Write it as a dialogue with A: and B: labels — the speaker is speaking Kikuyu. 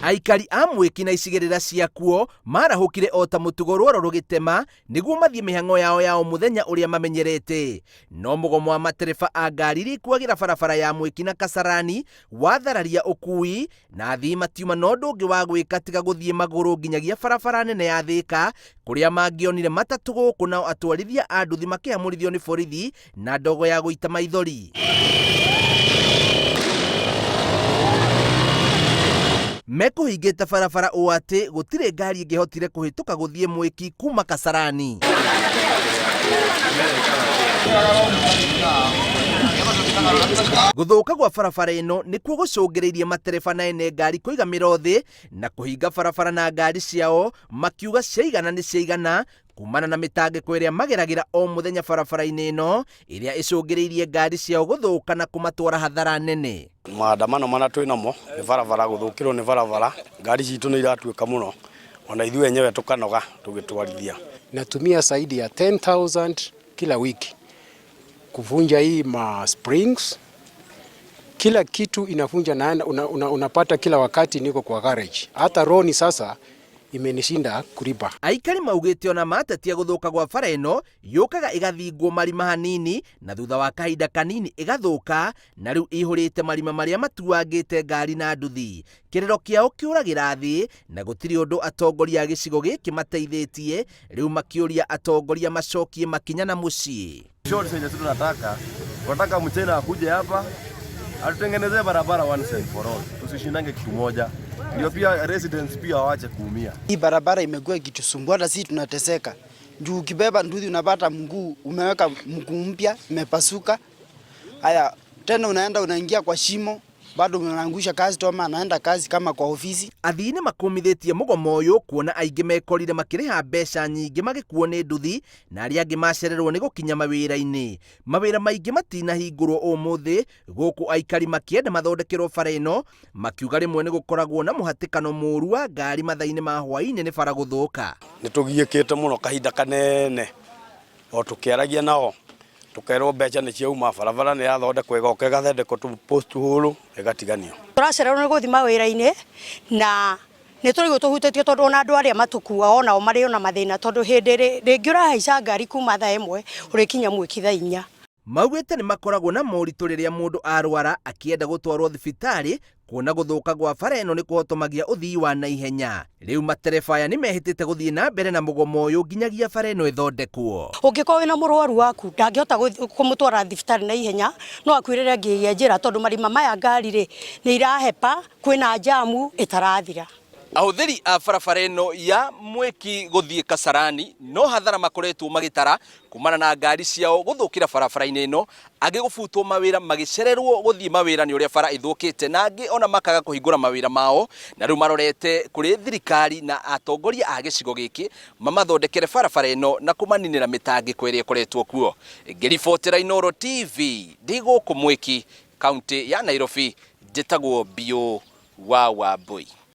A: Aikari a Mwĩki na icigĩrĩra ciakuo marahũkire o ta mũtugo rwaro rũgĩtema nĩguo mathiĩ mĩhang'o yao ya o mũthenya ũrĩa mamenyerete. No mũgomo wa matereba a ngari iria ikuagĩra barabara ya Mwĩki na Kasarani wathararia ũkui na athii matiuma na ũndũ ũngĩ wa gwĩka tiga gũthiĩ magũrũ nginyagia barabara nene ya Thĩka kũrĩa mangĩonire matatũ gũkũ nao atwarithia a nduthi makĩhamũrithio nĩ borithi na ndogo ya gũita maithori. Mekũhingĩte barabara ũũ atĩ gũtirĩ ngari ĩngĩhotire kũhĩtũka gũthiĩ Mwĩki kuma Kasarani. Gũthũka gwa barabara ĩno nĩkuo gũcũngĩrĩirie matereba na ene ngari kũiga mĩro thĩ na kũhinga barabara na ngari ciao makiuga ciaigana nĩ ciaigana kumana na mĩtangĩko ĩrĩa mageragĩra o mũthenya barabara-inĩ ĩno ĩrĩa ĩcũngĩrĩirie ngari ciao gũthũka na kũmatwara hathara nene.
B: Maandamano mana twĩ namo nĩ barabara gũthũkĩrwo nĩ barabara, ngari citũ nĩ iratuĩka mũno ona ithuĩ enyewe tũkanoga tũgĩtwarithia.
C: Natumia zaidi ya 10,000 kila wiki kuvunja hii ma springs, kila kitu inavunja na una, una, unapata kila wakati niko kwa garage. Hata roni sasa imenishinda kulipa.
A: Aikari maugĩte ona matetia gũthũka gwa bara ĩno yũkaga ĩgathingwo marima hanini na thutha wa kahinda kanini ĩgathũka na rĩu ĩihũrĩte marima marĩa matuangĩte ngari na nduthi. Kĩrĩro kĩao kĩũragĩra thĩ na gũtirĩ ũndũ atongoria a gĩcigo gĩkĩ mateithĩtie, rĩu makĩũria atongoria macokie makinya na mũciĩ.
D: Short yenye sisi tunataka, tunataka mchina akuje hapa atutengenezee barabara once and for all, tusishindange kitu moja, ndio pia residents pia waache kuumia.
E: Hii barabara imekuwa ikitusumbua, hata sisi tunateseka juu ukibeba nduthi unapata mguu umeweka mguu mpya imepasuka. Haya tena unaenda unaingia kwa shimo, bado unaangusha customer, anaenda kazi kama kwa ofisi.
A: Athii nĩ makũmithĩtie mũgomo ũyũ kuona aingĩ mekorire makĩrĩha mbeca nyingĩ magĩkuo nĩ nduthi na arĩa angĩ macererwo nĩ gũkinya mawĩra-inĩ. Mawĩra maingĩ matinahingũrwo ũmũthĩ gũkũ aikari makĩenda mathondekerwo bara ĩno makiuga rĩmwe nĩ gũkoragwo na mũhatĩkano mũru wa ngari mathaa-inĩ ma hwaĩ-inĩ nĩ bara gũthũka.
B: Nĩ tũgiĩkĩte mũno kahinda kanene o tũkĩaragia nao tũkerwo mbeca nĩ ciauma barabara nĩ yathondekwo ĩgoka ĩgathondekwo tũ post hole ĩgatiganio.
F: Tũracererwo nĩ gũthiĩ mawĩra-inĩ na nĩ tũraigua tũhutĩtio tondũ ona andũ arĩa matũkuaga onao marĩ ona mathĩna tondũ hĩndĩ rĩngĩ ũrahaica ngari kuma thaa 1 ũrĩkinya Mwĩki thaa 4.
A: Maugĩte nĩ makoragwo na moritũ rĩrĩa mũndũ arwara akĩenda gũtwarwo thibitarĩ kuona gũthũka gwa bara ĩno nĩ kũhotomagia ũthii wa naihenya. Rĩu matereba aya nĩ mehĩtĩte gũthiĩ na mbere na mũgomo ũyũ nginyagia bara ĩno ĩthondekwo.
F: Ũngĩkorwo wĩna mũrwaru waku ndangĩhota kũmũtwara thibitarĩ na ihenya no akuĩrĩre angĩgĩa njĩra tondũ marima maya ngari rĩ nĩ irahepa, kwĩna jamu ĩtarathira.
A: Ahũthĩri a barabara ĩno ya Mwĩki gũthiĩ Kasarani no hathara makoretwo magĩtara kumana na ngari ciao gũthũkĩra barabara-inĩ ĩno, angĩ gũbutwo mawĩra magĩcererwo gũthiĩ mawĩra nĩ ũrĩa bara ĩthũkĩte, na angĩ ona makaga kũhingũra mawĩra mao, na rĩu marorete kũrĩ thirikari na atongoria a gĩcigo gĩkĩ mamathondekere barabara ĩno na kũmaninĩra mĩtangĩko ĩrĩa ĩkoretwo kuo. Ngĩribotera Inooro TV ndĩ gũkũ Mwĩki, kaũntĩ ya Nairobi, njĩtagwo Biũ wa Wambũi.